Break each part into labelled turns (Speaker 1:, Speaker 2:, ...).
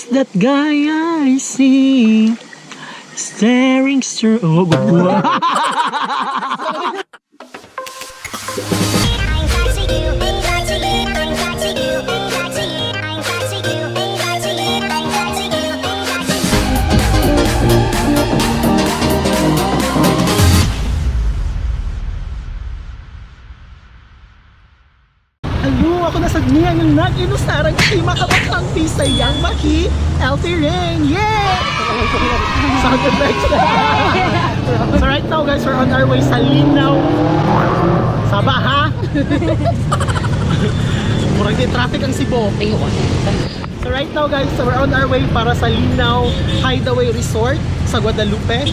Speaker 1: Who's that guy I see? Staring through. Oh, good. Hello, ako na sa niya yung nag-inusarang si makabatang pisayang maki Healthy Ring! Yeah! Sound effects! So right now, guys, we're on our way sa Linaw. Saba ha? Murag di traffic ang Cebu. So right now, guys, we're on our way para sa Linaw Hideaway Resort sa Guadalupe.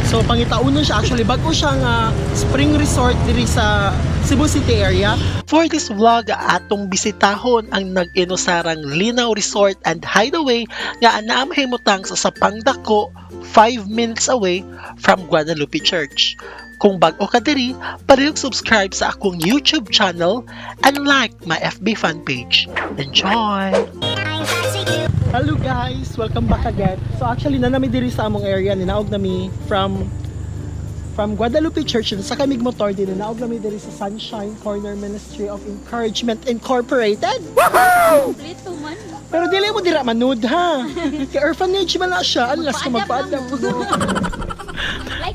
Speaker 1: So pangitaunon siya actually, bago siya nga spring resort diri sa Cebu City area. For this vlog, atong bisitahon ang nag-inusarang Linaw Resort and Hideaway nga anaam himutang sa Sapang Dako, 5 minutes away from Guadalupe Church. Kung bag-o ka diri, palihog subscribe sa akong YouTube channel and like my FB fan page. Enjoy! Hello guys! Welcome back again. So actually, nanami diri sa among area, ninaog nami from Guadalupe Church sa kamig motor din, ninaog nami diri sa Sunshine Corner Ministry of Encouragement Incorporated.
Speaker 2: Kompleto man.
Speaker 1: Pero dili mo dira manud ha. Kay orphanage man na siya unless ka magpa-adapt mo.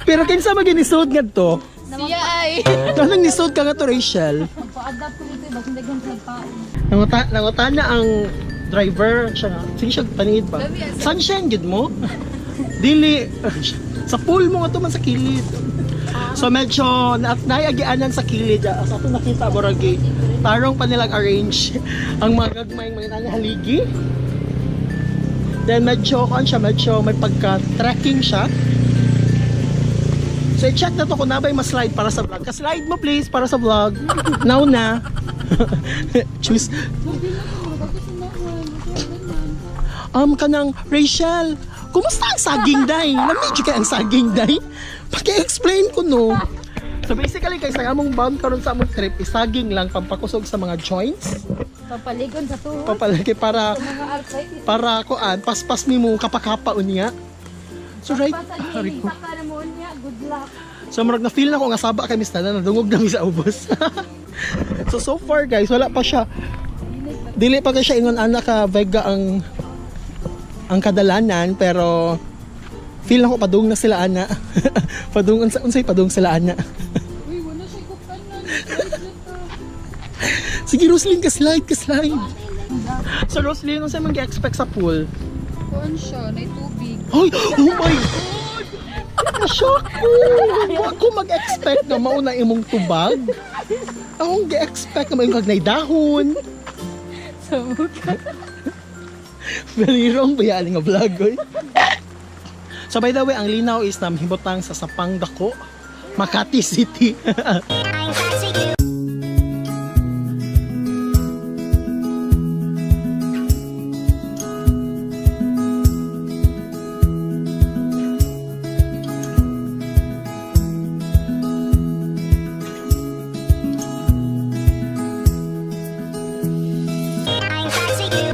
Speaker 1: Pero kinsa man ginisod ngadto?
Speaker 2: Siya ay.
Speaker 1: Anong nisod ka nga to, Rachel?
Speaker 2: Magpa-adapt ko nito, basta daghang nagpaon.
Speaker 1: Nanguta na ang driver siya nga. Sige siya paniid ba? Sunshine gid mo? Dili sa pool mo nga to man sa kilid. So medyo na naiagianan sa kilid. Ah. Sa ato nakita boragi tarong pa nilang arrange ang mga gagmayng mga nani haligi. Then medyo kuan siya, medyo may pagka trekking siya. So i-check na to kung nabay mas-slide para sa vlog. Ka-slide mo please para sa vlog. Now na. Choose. Kanang Rachel, kumusta ang saging day? Lamig kay ang saging day. Paki-explain ko no. So basically guys, ang among bound karon sa among trip is saging lang pampakusog sa mga joints,
Speaker 2: Papaligon sa tuhod.
Speaker 1: papalaki para
Speaker 2: Mga arthritis.
Speaker 1: para kuan paspas nimo kapakapa unya. So right,
Speaker 2: Pasal
Speaker 1: ko.
Speaker 2: Saka na mo niya. Good luck.
Speaker 1: So murag na feel na ko nga saba kay Miss Nana, nadungog na mi sa ubos. So so far guys, wala pa siya. Dili pa kay siya ingon ana ka vega ang kadalanan, pero feel na ko padung na sila ana. Padung unsa unsay padung sila ana.
Speaker 2: Uy, wala siya kukan na.
Speaker 1: Sige Roslyn, ka slide, ka slide. So Roslyn, unsay man gi-expect sa pool?
Speaker 2: Kuan siya, nay tubig.
Speaker 1: Ay, oh my God! Na-shock ko! Wa ko mag-expect na mauna imong tubag. Akong gi-expect na maingkag na dahon.
Speaker 2: Samok.
Speaker 1: Very wrong ba yan nga vlog, oy? So by the way, ang Linaw is namhibotang sa Sapang Dako, Makati City.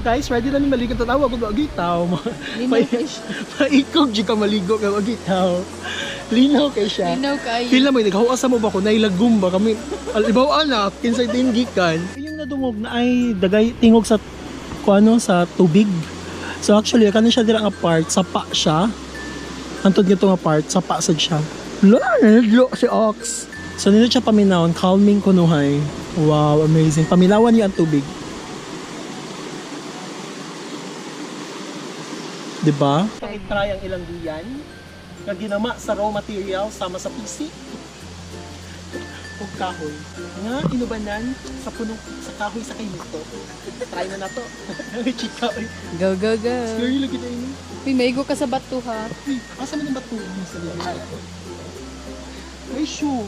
Speaker 1: Guys, ready na ni maligo tanawa kung agitaw.
Speaker 2: Linaw kay siya.
Speaker 1: Maikog jud ka maligo kay agitaw. Linaw kay siya.
Speaker 2: Linaw kayo.
Speaker 1: Feel na mo, naghawas mo ba ko, nailagum ba kami? Alibaw anak, kinsay din gikan. Yung nadungog na ay dagay tingog sa kuano sa tubig. So actually, kanin siya dira nga part, sapa siya. Antod nga nga part, sapa sad siya. Lo, lo si Ox. So nino siya paminawon, calming kunuhay. Wow, amazing. Paminawan niya ang tubig. 'Di ba? I-try ang ilang duyan nga ginama sa raw material sama sa PC ug kahoy nga inubanan sa punong sa kahoy sa kaymito. Try na nato. Chika oy.
Speaker 2: Go, go, go.
Speaker 1: Scary lagi na ini.
Speaker 2: Uy, maigo ka sa bato ha.
Speaker 1: Uy, asa man ang bato sa libre? Ay, shoe.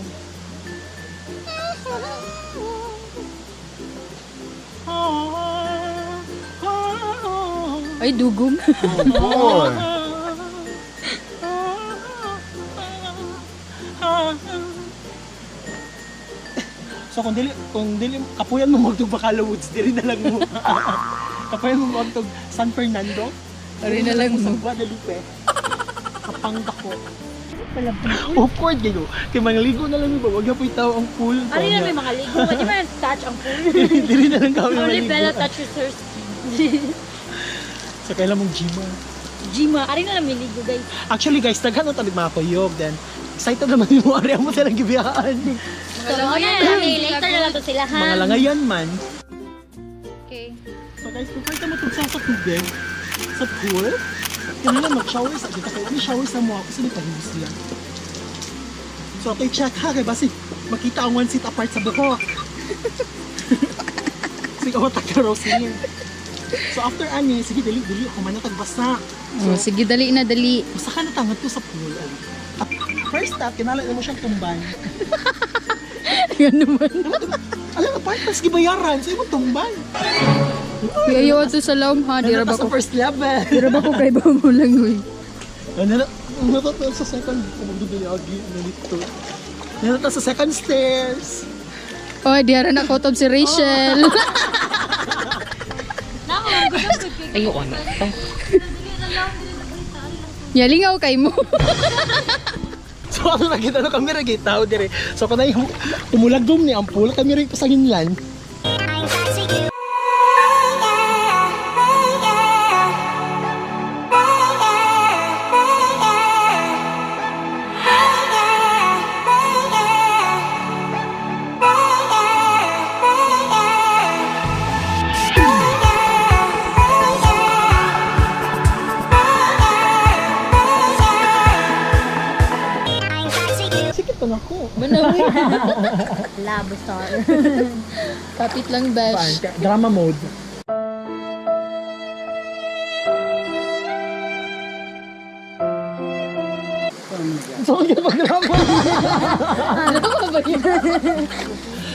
Speaker 2: Ay, dugong.
Speaker 3: Boy.
Speaker 1: So kung dili kapuyan mo magtug Bacala Woods, dili na lang mo. Kapoy mo mag San Fernando.
Speaker 2: Ari na lang
Speaker 1: Sa
Speaker 2: mo.
Speaker 1: Guadalupe. Kapang dako. Awkward kayo. Kay mangligo na lang iba, wag na po'y tao ang pool.
Speaker 3: Ano yun, may mga ligo. Hindi man touch ang pool.
Speaker 1: Dili na lang kami
Speaker 3: Only
Speaker 1: maligo.
Speaker 3: Bella touches her skin.
Speaker 1: So kailan mong Gma.
Speaker 3: Gma, ari na lang may ligo, guys.
Speaker 1: Actually guys, daghan na talig mga kuyog. Then, excited naman yung mga area mo silang gibiyaan.
Speaker 3: So, mga na lang, later na lang to sila, ha?
Speaker 1: Mga langayan man.
Speaker 2: Okay.
Speaker 1: So guys, before ka matugsa sa tubig, sa pool, kailangan mag-shower sa dito. Kaya shower sa mo ako sa nagpahibis siya. So okay, check ha, kay basi makita ang one seat apart sa buhok. Sige, ako taga Roslyn. So after ani, sige, dali, dali, ako man natagbasa.
Speaker 2: Oh, sige, dali na, dali.
Speaker 1: Basta ka natangad to sa pool. Ali. First step, kinala mo siyang tumban.
Speaker 2: Yan naman.
Speaker 1: Alam mo, part mas gibayaran, so imong tumban.
Speaker 2: Ayaw to sa lawom ha. Di ra ba
Speaker 1: Nandito sa
Speaker 2: ko?
Speaker 1: first level.
Speaker 2: Di ra ba ko kay ba mo lang uy.
Speaker 1: Ano na, natatawa sa second, kumagduduyagi, nalito. Natatawa sa second stairs.
Speaker 2: Oy, di ra na kotob si Rachel.
Speaker 4: Ayaw na.
Speaker 2: Yalingaw kay mo.
Speaker 1: So ano nakita no kami ra gitaw dire. So kanay umulagom ni ang pool kami rin pasanginlan. Sige pa nako.
Speaker 2: Manawi.
Speaker 3: Labo star.
Speaker 2: Kapit lang, besh.
Speaker 1: Drama mode. So, ang drama.
Speaker 2: Ano ba yun?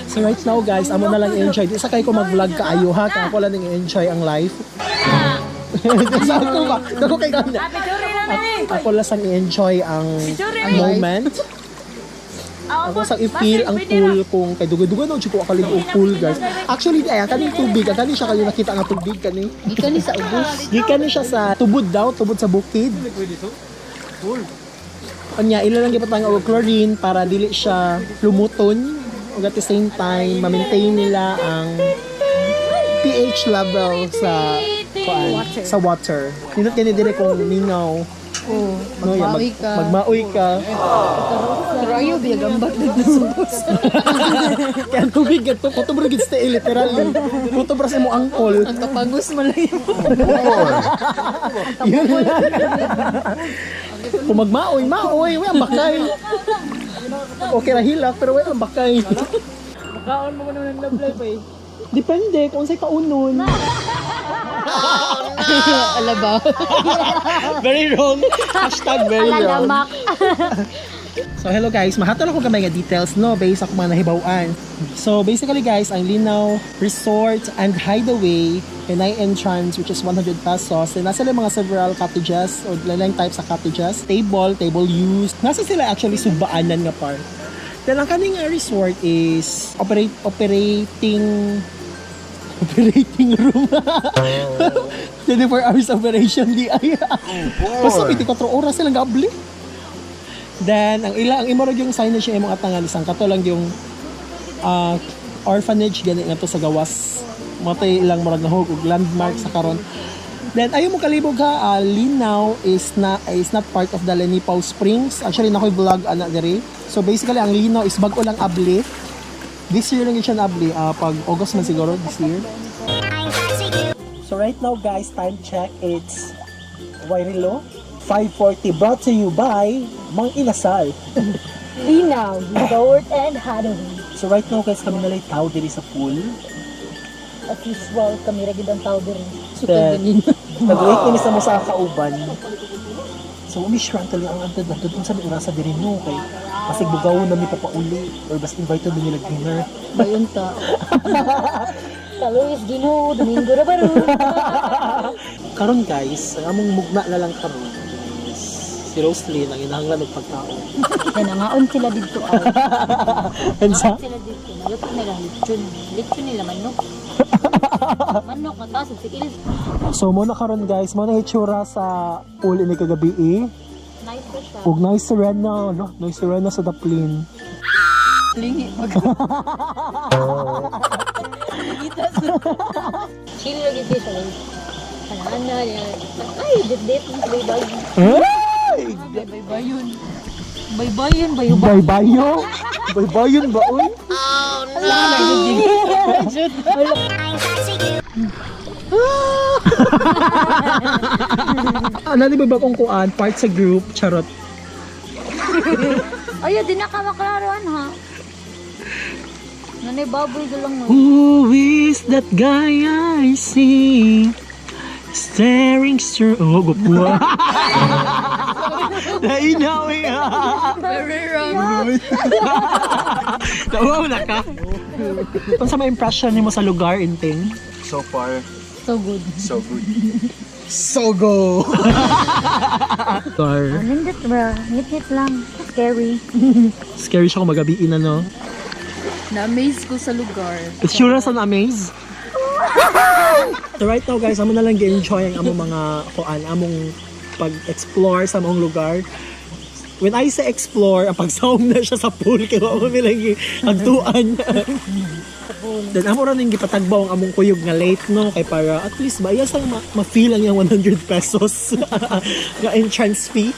Speaker 1: So right now guys, amo na lang enjoy. Isa kay ko mag-vlog kaayo ha, kaya ako lang enjoy ang life. Sa ako ba? Ako kay kanya. Ako lang sang i-enjoy ang moment. Ako sang i-feel ang pool kung kay dugay-dugay no ko akalig og pool guys. Actually ay ang kaning tubig, ang kani siya kayo nakita nga tubig kani.
Speaker 2: Gikan ni sa ubos.
Speaker 1: Gikan ni siya sa tubod daw, tubod sa bukid. Unya, ila lang gipatang og chlorine para dili siya lumuton ug at the same time ma-maintain nila ang pH level sa kuan, sa water. Nindot kini dire kung mingaw.
Speaker 2: Oh,
Speaker 1: No, yeah,
Speaker 2: magmaoy ka.
Speaker 1: Magmaoy ka.
Speaker 2: Pero ayaw biyagambag dito sa ubos.
Speaker 1: Kaya ang tubig gadto kutob ra gid sa literally. Kutob ra sa imong angkol.
Speaker 2: Ang kapagos mo lang yun.
Speaker 1: Yun lang. Kung magmaoy, maoy, way ang bakay. Okay ra hilak, pero way ang bakay.
Speaker 4: Makaon mo naman ng love life eh.
Speaker 1: Depende kung unsay kaunon.
Speaker 2: Alaba.
Speaker 1: Very wrong. #VeryWrong.
Speaker 3: Alalamak.
Speaker 1: So hello guys, mahatol ako gamay nga details no based ako mga nahibaw-an. So basically guys, ang Linaw Resort and Hideaway Pinay entrance which is 100 pesos. Then nasa sila mga several cottages or lalang types sa cottages, table, table use. Nasa sila actually subaanan nga part. Then ang kaning resort is operate operating operating room. 24 hours operation di ay. Basta 24 oras silang gaabli. Then, ang ila, ang imorog yung signage yung imong atangan, isang kato lang yung orphanage, gani nga to sa gawas. Matay ilang murag na og landmark sa karon. Then, ayaw mo kalibog ha, Linaw is not part of the Lenipaw Springs. Actually, nakoy vlog ana diri. So, basically, ang Linaw is bag-o lang abli. This year lang yun siya naabli, pag August man siguro, this year. So right now guys, time check, it's Wairilo, 5:40, brought to you by Mang Inasal.
Speaker 3: Linaw, Resort and Hideaway.
Speaker 1: So right now guys, kami nalay tao diri sa pool.
Speaker 3: As usual, kami ra gid ang tao diri.
Speaker 2: Sukad ganin.
Speaker 1: Nag-wait kami sa mo sa kauban. So umishrang tuloy ang antad lang doon sa may orasa diri no kay pasig bugaw na mi papauli or bas invited na nila dinner.
Speaker 2: Bayon ta.
Speaker 3: Sa Luis Ginoo, Domingo ra baro.
Speaker 1: Karon guys, ang among mugna na lang karon is si Roslyn ang inahanglan og pagkaon.
Speaker 3: Nanangaon sila didto ay.
Speaker 1: And sa
Speaker 3: Sila didto. Maluto nila lechon. Lechon nila manok. Manok na taas si Ilis.
Speaker 1: So mo na karon guys, mo na itsura sa pool ini kagabi eh.
Speaker 3: Nice ko siya.
Speaker 1: Ug nice serena, no? Nice serena sa daplin.
Speaker 2: Lingi pag.
Speaker 3: Chill lagi siya siya. Kanana yan. Ay, dit-dit. Baybay.
Speaker 1: Ay!
Speaker 2: Baybayon. Baybayon, bayo.
Speaker 1: Baybayo? Baybayon ba oy? Ano di ba ba kung kuan part sa group charot?
Speaker 3: Ay, di na ka maklaroan ha. Nanay baboy ko lang mo.
Speaker 1: Who is that guy I see? Staring through. Oh, gupuha. Nainaw eh.
Speaker 2: Very wrong.
Speaker 1: Nauwaw na ka. Kung sa may impression nimo sa lugar, Inting?
Speaker 5: So far,
Speaker 3: So good.
Speaker 5: so good.
Speaker 1: So go! Lugar.
Speaker 3: Nindot bro. Ngit-ngit lang. Scary.
Speaker 1: Scary siya kung magabiin, ano?
Speaker 2: Na-amaze ko sa lugar.
Speaker 1: It's sure sa na-amaze. So right now guys, amo na lang gi-enjoy ang among mga kuan, among pag-explore sa among lugar. When I say explore, ang pagsawom na siya sa pool kay wa mo lang agtuan. Then amo ra ning gipatagbaw ang among kuyog nga late no kay para at least ba iyas lang ma-feel ang iyang 100 pesos nga entrance fee.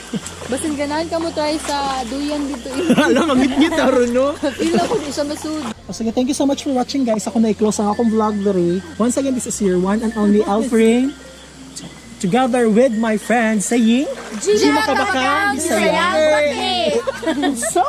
Speaker 2: Basin ganahan ka mo try sa duyan dito. Eh.
Speaker 1: Alam ang ngit-ngit aron no.
Speaker 2: Feel ako di siya masud.
Speaker 1: O sige, thank you so much for watching guys. Ako na i-close ang akong vlog diri. Once again, this is your one and only Alfred. Together with my friend saying, Gina Kabakang Bisaya! So,